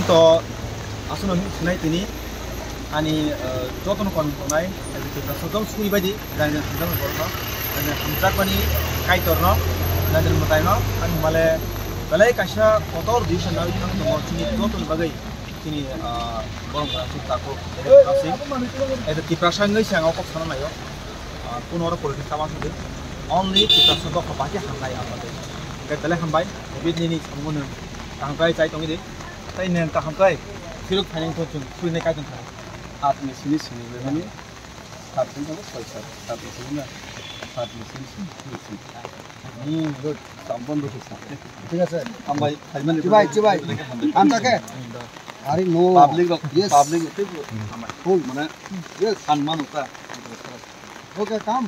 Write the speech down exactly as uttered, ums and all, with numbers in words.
To aswkno hinwi sinai tini ani, eh, jotono kon tongnai, Tiprasa jong suri baidi, jani hamjakmani borokno, jani hamjakmani Kaitorno, jani mwtaino, ani hwnmale belai kaisa kotor decision nawi thang tongo chini jotoni bagwi, chini, ah, borok rang suk takhuk, Tiprasa, Tiprasa wngwi se ang o kok sana naio, ah, kuno oro politics tama sudi, only Tiprasa dokha bahai khe hamnai ang bagwi. Hwnkhe belai hambai, David nini samungno kaham khe chai tongwi di. Tei nwng kaham khe phirok phainai wngkha chwng surinai kaitor thani. Saat ni simi simi bai mani, saat ni simi soi saat, saat ni simi na, saat ni simi simi simi simi. Hmm, good. Kaam bondo khe sa. ঠিক আছে। Hambai, phaimani chibai, chibai. Hambai. Hambai. Are no. Public rok, yes, public rok tei hambai. Full mane, yes, han manu ta. Okay, come.